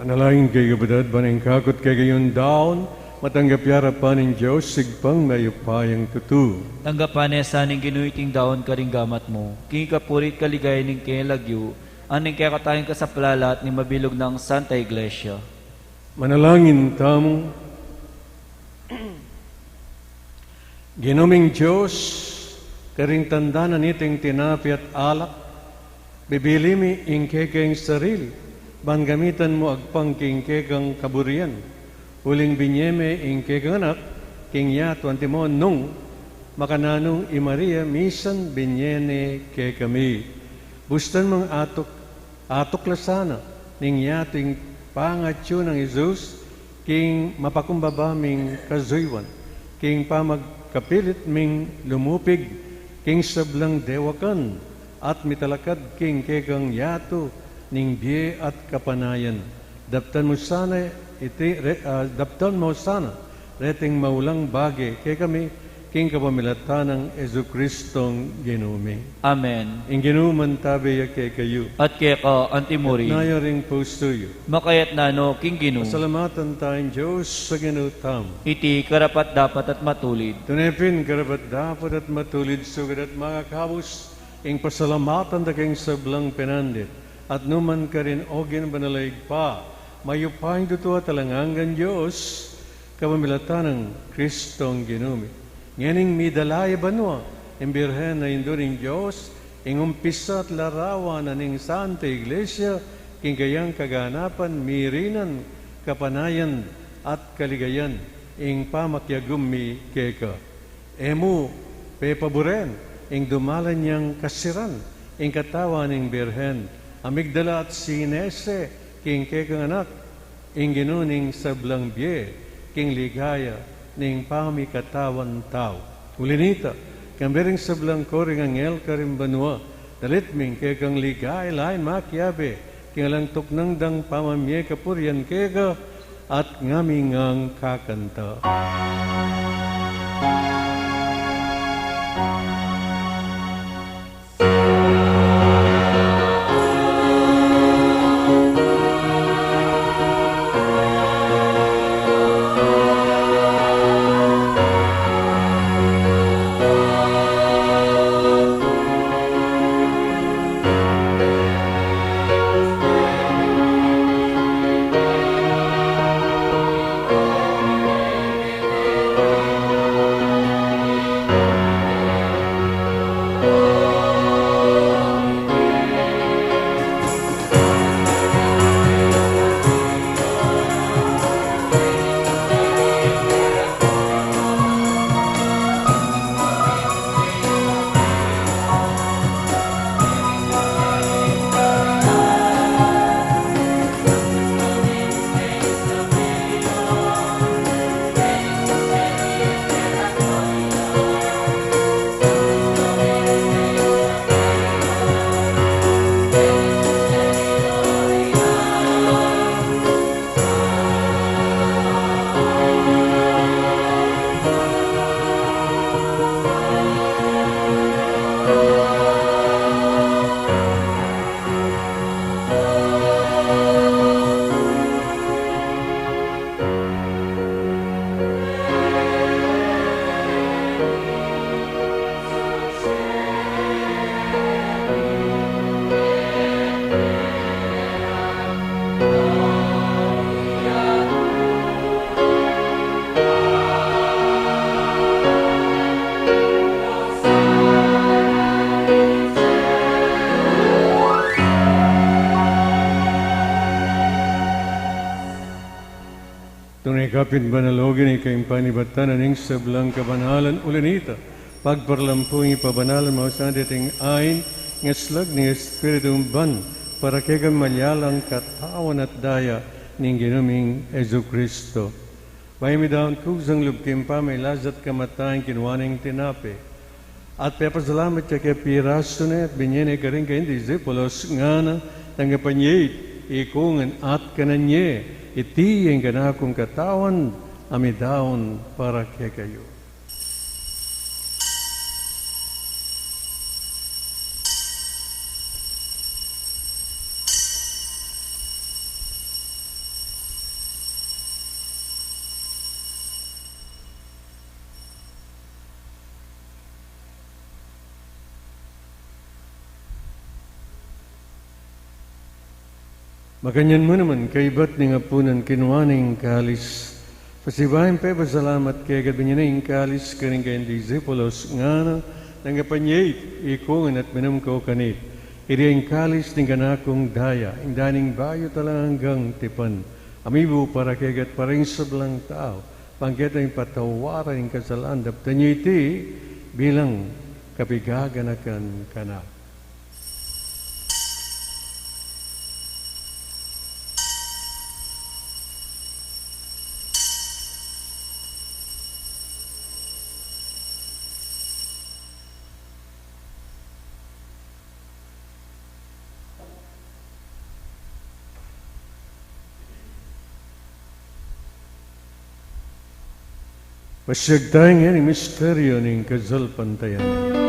Manalangin kayu, kapatad, ban ing kakut kekayung daun, matanggap ya arapan ning Dios, Ibpang mayupayang tutu. Tanggapan na sa ning Ginu iting daun karing gamat mu, king kapurian at kaligayan ning keyang lagyu, at ning kekatang kasaplalan at ning mabilug nang Santa Iglesia. Manalangin tamu. Ginu ming Dios, karing tanda na niting tinape at alak, bibili mi ing kekeng sarili, ban gamitan mu agpang king kekang kaburian. Uling binie me ing kekang anak king yatu, antimo nung makananu i Maria, misan binie ne kekami. Bustan mung atuk, atuklasan na ning yatu ing pangatyu nang Jesus, king mapakumbaba ming kazuyuan, king pamagkapilit ming lumupig king sablang dewakan, at mitalakad king kekang yatu ning bie at kapanayan. Daptan mu sana iti, re-, ah, daptan mu sana reting maulang bage kekami, king kapamilatan nang Jesucristong Ginu mi. Amen. Ing Ginu mantabe ya kekayu. At keka antimurin. Itas yu ring pusu yu. Makatas na no king Ginu. Pasalamatan taya ing Dios a Ginu tamu. Iti karapat-dapat at matulid. Tune pin karapat-dapat at matulid, sugad at makakabus, ing pasalamatan da kang sablang penandit, at nu man karin, o Ginu banal a Ibpa, mayupayang tutu at alang anggang Dios, kapamilatan nang Kristong Ginu mi. Ngening midala ya banua ing Birhen a Indu ning Dios, ing umpisa at larawan na ning Santa Iglesia, king kayang kaganapan, mirinan, kapanayan, at kaligayan, ing pamakiagum mi keka. E mu pepaburen ing dumalan yang kasiran, ing katawan ning Birhen a migdala at sinese king kekang anak, ing Ginu ning sablang bie, king ligaya ning pamikatawan tau. Uli nita, kambe ring sablang koring anghel karin banua, Dalit ming kekang ligaya lain makiabe king alang tuknang dang pamamie kapurian keka, at ngami ngang kakanta. Tune kapin banal, o Ginu, ika ing panibatan na ning sablang kabanalan, uli na nita pagparalampu ing pabanalan mu sa deting ain, ing aslag ning Espiritu mu ban, para kekami malyalang katawan at daya ning Ginu ming Jesucristo. Bayu mi daun kusang lub king pamilasa at kamatayan, kinua ne ing tinape, at pepasalamat ya keka, pirasu ne at binie ne karing kayang disipulos, ngana: Tanggapan ye iti, ikongan at kanan ye, iti ing kanakung katawan, a midaun para kekayu. Makanyan mu naman, kaybat ning apunan, kinua ne ing kalis, pasibayu yang pepasalamat keka, binie ne ing kalis karing kayang disipulos, ngana: Tanggapan ye iti, ikongan at minum kayu kaniti, iti ing kalis ning kanakung daya, ing daya ning bayu at alang anggang tipan, a mibu para kekayu at para king sablang tau, pangketa ning patawaran ning kasalan. Daptan ye iti bilang kapigaganakan kanaku. Pasiag tamu ngeni ing misteryu ning kasalpantayanan.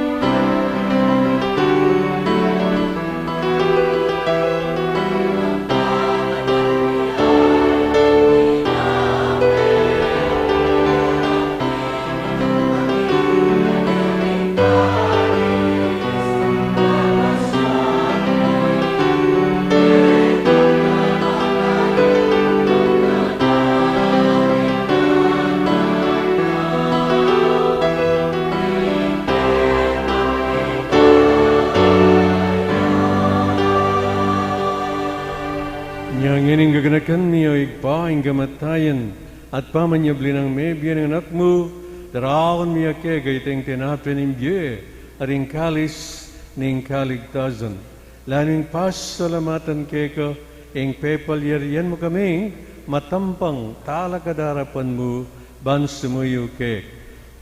Inya ngeni ing gaganakan mi, o Ibpa, ing kamatayan at pamanyubli nang mebie ning Anak mu, daraun mi keka iting tinape ning bie at ing kalis ning kaligtasan. Lalu ing pasalamatan keka, ing pepalyarian mu kaming matampang talakad king arapan mu ban sumuyu keka.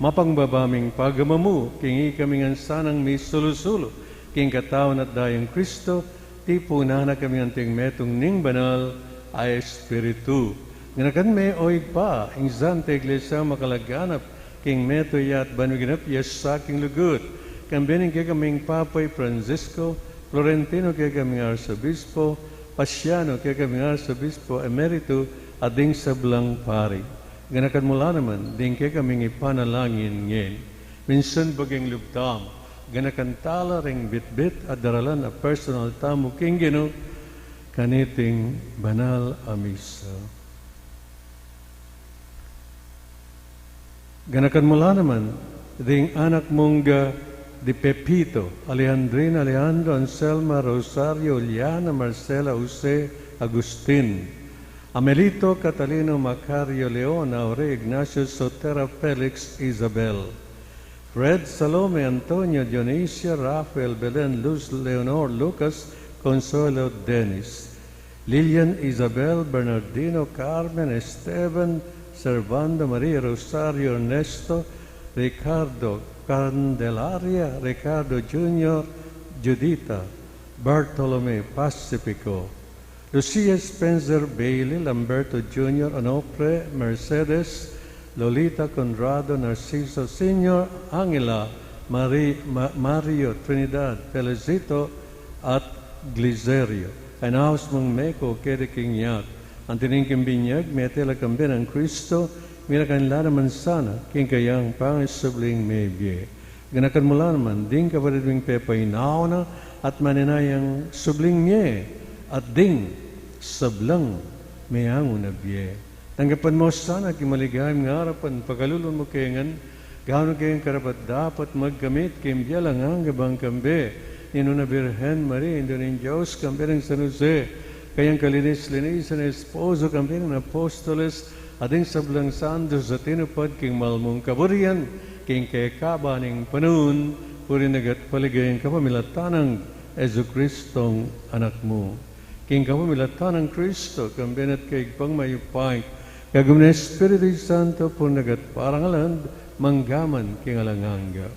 Mapangbaba ming pagamamu king ikami ngan sanang misulu-sulu King katawan at dayang Kristo, tipunan na kami anting metung ning Banal a Espiritu. Ganakan me, o Ibpa, ing Santa Iglesia makalaganap king metung ya at ban miganap ya sa king lugud. Kambe ning kekaming Papa i Francisco, Florentino kekaming Arsobispo, Paciano kekaming Arsobispo Emerito, at ding sablang pari. Ganakan mu la naman ding kekaming ipanalangin ngeni. Minsan baging lub tamu, ganakan tala ring bitbit a daralan a personal tamu king Ginu, kaniting banal a misa. Ganakan mu la naman ding anak mung Di Pepito, Alejandrina, Alejandro, Anselma, Rosario, Juliana, Marcela, Jose, Agustin, Amelito, Catalino, Macario, Leon, Aure, Ignacio, Sotera, Felix, Isabel, Fred, Salome, Antonio, Dionisia, Rafael, Belen, Luz, Leonor, Lucas, Consuelo, Dennis, Lilian, Isabel, Bernardino, Carmen, Esteban, Servando, Maria, Rosario, Ernesto, Ricardo, Candelaria, Ricardo Junior, Judita, Bartolome, Pacifico, Lucia, Spencer, Bailey, Lamberto Junior, Onofre, Mercedes, Lolita, Conrado, Narciso, Senior, Angela, Mari-, Ma-, Mario, Trinidad, Felicito, at Glicerio. Kayang aus mung meko keti king yat, anti ning king binyag, mete la kambe nang Kristo, mirakan la naman sana king kayang pangasubling mebie. Ganakan mu la naman ding kapatid ming pepainawa na at manenayang subling mie, at ding sablang meangu na bie. Tanggapan mu sana king maligayang arapan, pakalulu mu kami ngan, gawang keng karapat-dapat magkamit king bie alang angga bang kambe ning Nuan a Birhen Maria, Indu ning Dios, kambe nang San Jose, kayang kalinis-linisan a esposo, kambe nang apostoles, at ding sablang santos a tinupad king mal mung kaburian king kekaban ning panaun, purian at paligayan kapamilatan nang Jesucristong Anak mu. King kapamilatan nang Kristo, kambe na at kaybat mayupaya, kagum ning Espiritu Santo, purian at parangalan, manggaman king alang angga.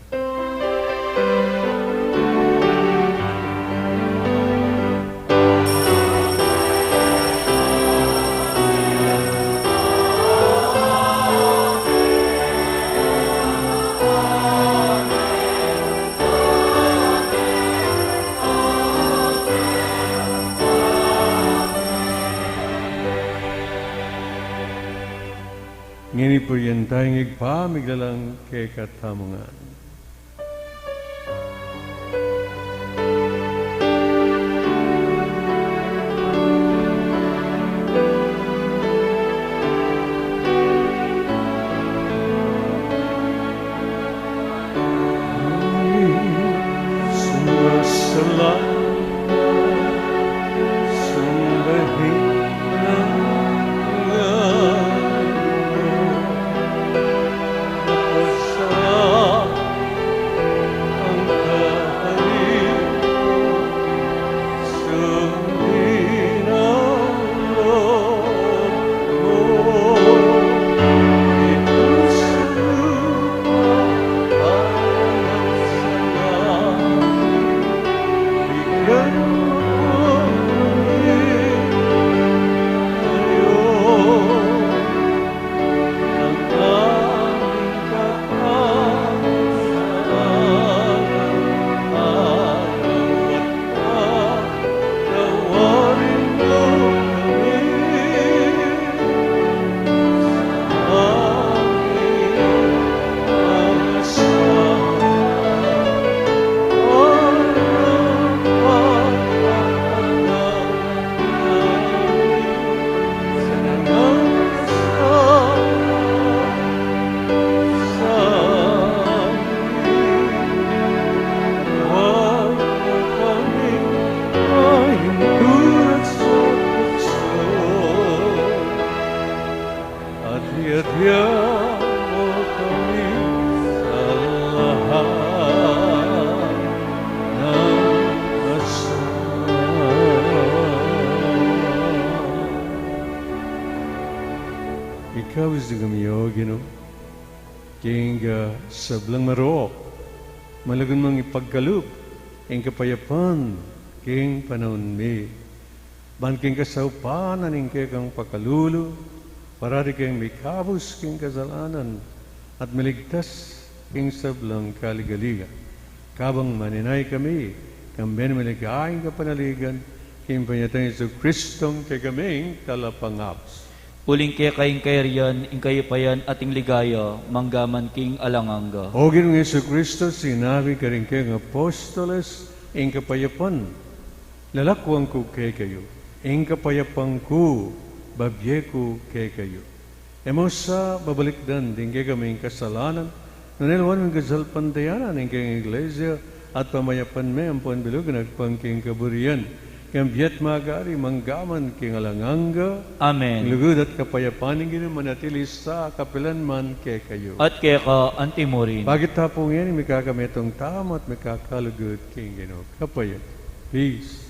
Ngeni purian taya ing Ibpa, miglalang kekatamu ngan. Ika, bizi kami, O Ginu, king, ah, sablang marok, malugud mung ipagkalub ing kapayapan king panaun mi. Ban king kasaupan na ning kekang pakalulu, parati keng mikabus king kasalanan, at miligtas king sablang kaligaligan. Kabang maninaya kami, kambe na miligaya ing kapanaligan, king panyatang Jesu Kristong kekaming Talapangabus. Uling keka ing kayarian, ing kayupayan, at ing ligaya, mangga man king alang angga. O Ginu Jesu Kristo, sinabi karing kekang apostoles, ing kapayapan lalakwan ku kekayu, ing kapayapan ku bibie ku kekayu. E mu sa babalikdan ding kekaming kasalanan, nune lawan me king kasalpantayanan ing kekang Iglesia, at pamayapan me ampon bilug agpang king kaburian, king bie at magari, mangga man king alang angga. Amen. Lugud at kapayapan ning Ginu manatili sa kapilan man kekayu. At keka antimurin. Bakit tapungan, mikakametung tamu at mikakalugud king Ginu. Kapayap. Peace.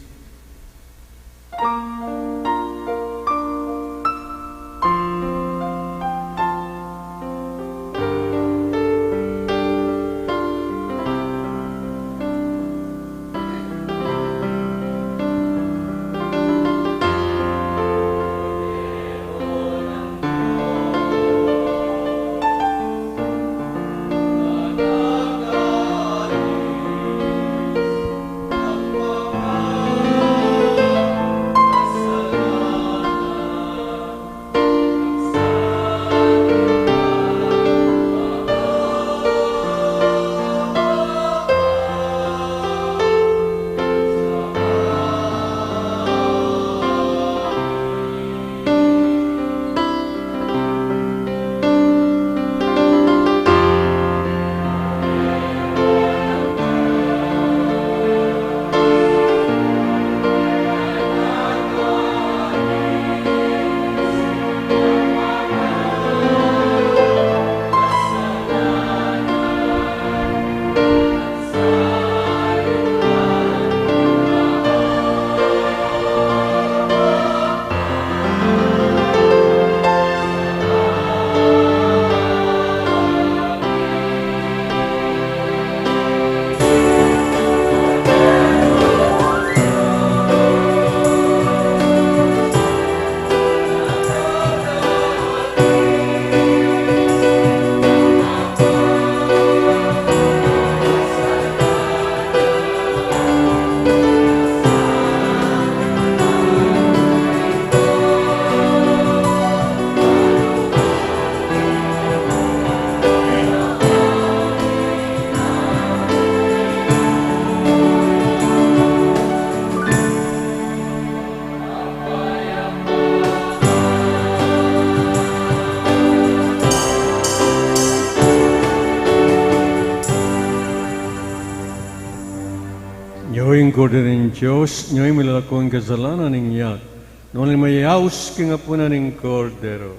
Nyo ing Kordero ning Dios, nyo ing milalako king kasalanan ning yatu. Nune mayayaus king apunan ning Kordero.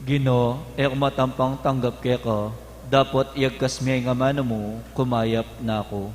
Ginu, e ku matampang tanggap keka, dapot iyagkas me ing amanu mu, kumayap na ku.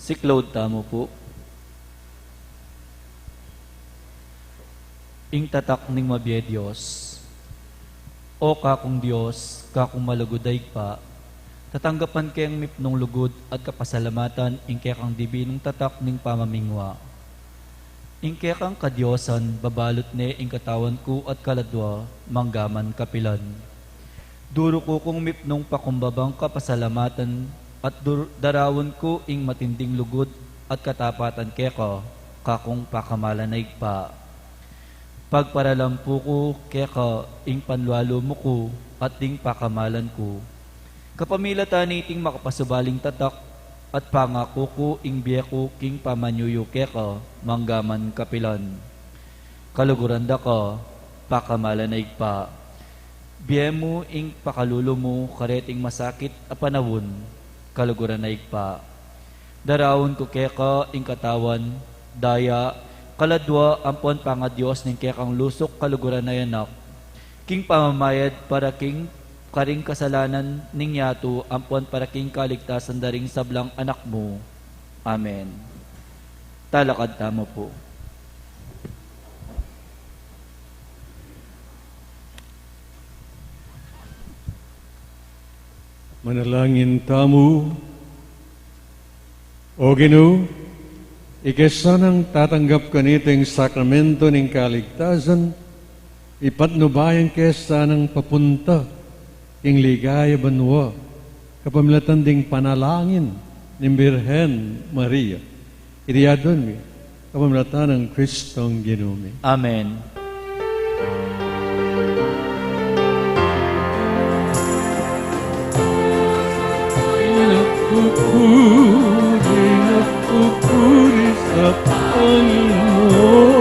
Siklaud tamu pu. Ing tatak ning mabie Dios. O kakung Dios, kakung malugud a Ibpa, tatanggapan ke ning mipnung lugud at kapasalamatan ing kekang dibinung tatak ning pamamingwa. Ing kekang kadiosan, babalut ne ing katawan ku at kaladwa, manggaman kapilan. Duruku kung mipnung pakumbabang kapasalamatan at dur-, daraun ku ing matinding lugud at katapatan keka, kakung pakamalan a Ibpa. Pagparalampu ku keka ing panlualu mu ku at ding pakamalan ku. Kapamilatan niting makapasubaling tatak at pangaku ku ing bie ku king pamanyuyu keka, manggaman kapilan. Kaluguran da ka, pakamalan a Ibpa. Bie mu ing pakalulu mu kareting masakit a panaun, kaluguran a Ibpa. Daraun ku keka ing katawan, daya, kaladwa ampon pangadios ning kekang lusuk, kaluguran a Anak, king pamamayad para king karing kasalanan ning yatu ampon para king kaligtasan da ring sablang anak mu. Amen. Talakad tamu pu. Manalangin tamu. O Ginu, ika sanang tatanggap kaniting sakramento ning kaligtasan, ipatnubayan ke sanang papunta king ligaya banua, kapamilatan ding panalangin ning Birhen Maria. Iti adwan mi, kapamilatan nang Kristong Ginu mi. Amen. Nagpupuri, nagpupuri sa Panginoon,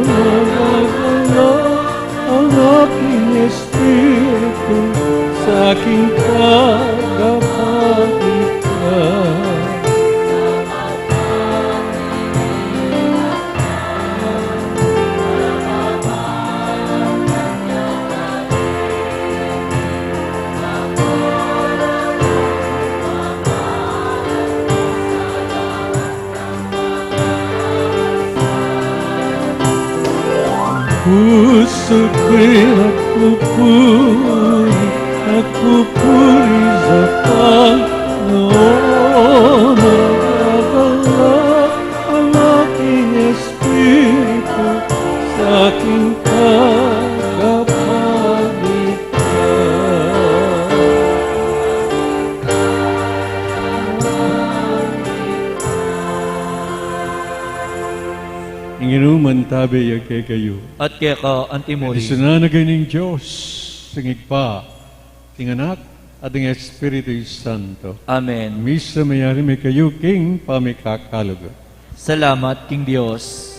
nagagala ang aking espiritu sa aking tagapagligtas. Puso ko'y nagpupuri, nagpupuri sa Panginoon, nagagala ang aking espiritu sa aking tagapagligtas. Ing Ginu mantabe ya kekayu. At keka antimurin. Bendisyunan na kayu ning Dios, ing Ibpa, ing Anak, at ing Espiritu Santo. Amen. Misa mayari me kayu king pamikakalugud. Salamat king Dios.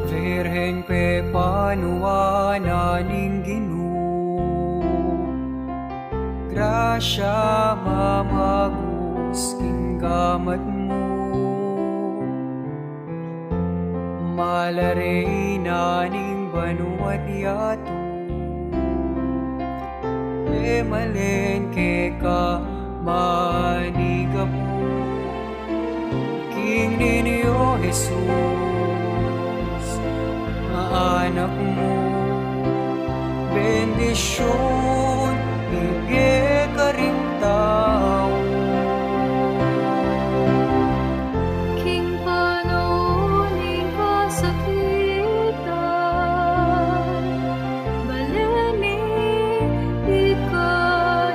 Virgen, pepanuan na ning Ginu. Gra- Siya mamagus king gamat mu. Malarin na ning banua't yatu, e malen keka manigapu. King Niño Jesus, anak mu, bendisyun ibie karing tau. King panaun ning kasakitan, bale mi ika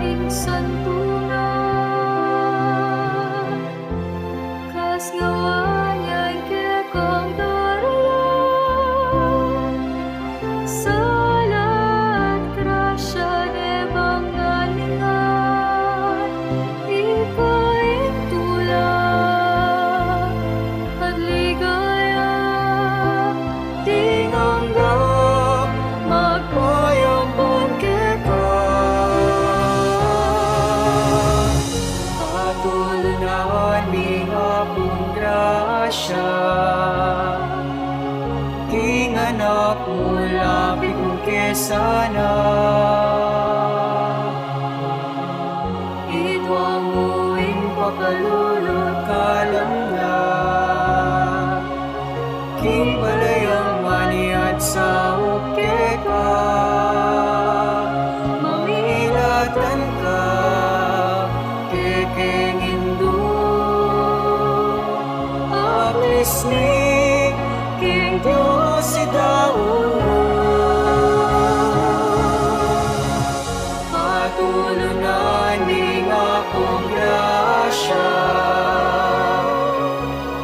ing santunan. Kasngawaan yang kekang daralan, sala at grasya ne bang alingan, ika ing tula at ligaya, ding angga magpayampun keka. Patulunan ning Apung grasya, king anak mu lapit mu ke sana. Idwa mu ing pakalulu at kalamnan, king balayan maniat saup keka, mamilatan ka kekeng Indu. Aplis mi king Dios i daun. Patulunan ning Apung grasya,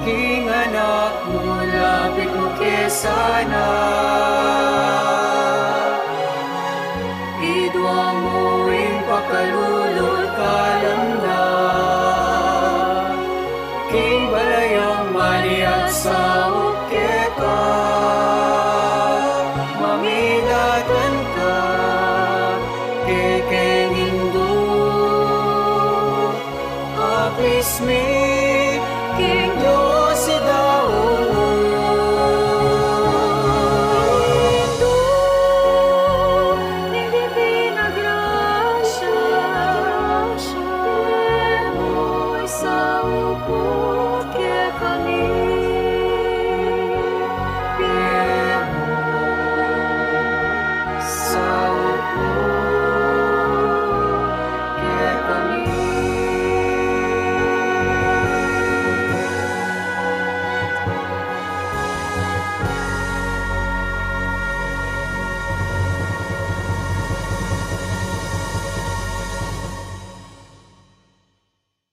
king anak mu lapit mu ke sana. Idwa mu ing pakalulu at kalamnan, king balayan maniat saup keka, mamilatan ka kekeng Indu. Aplis mi king Dios i daun. Indu ning Divina Grasya, e mu isaup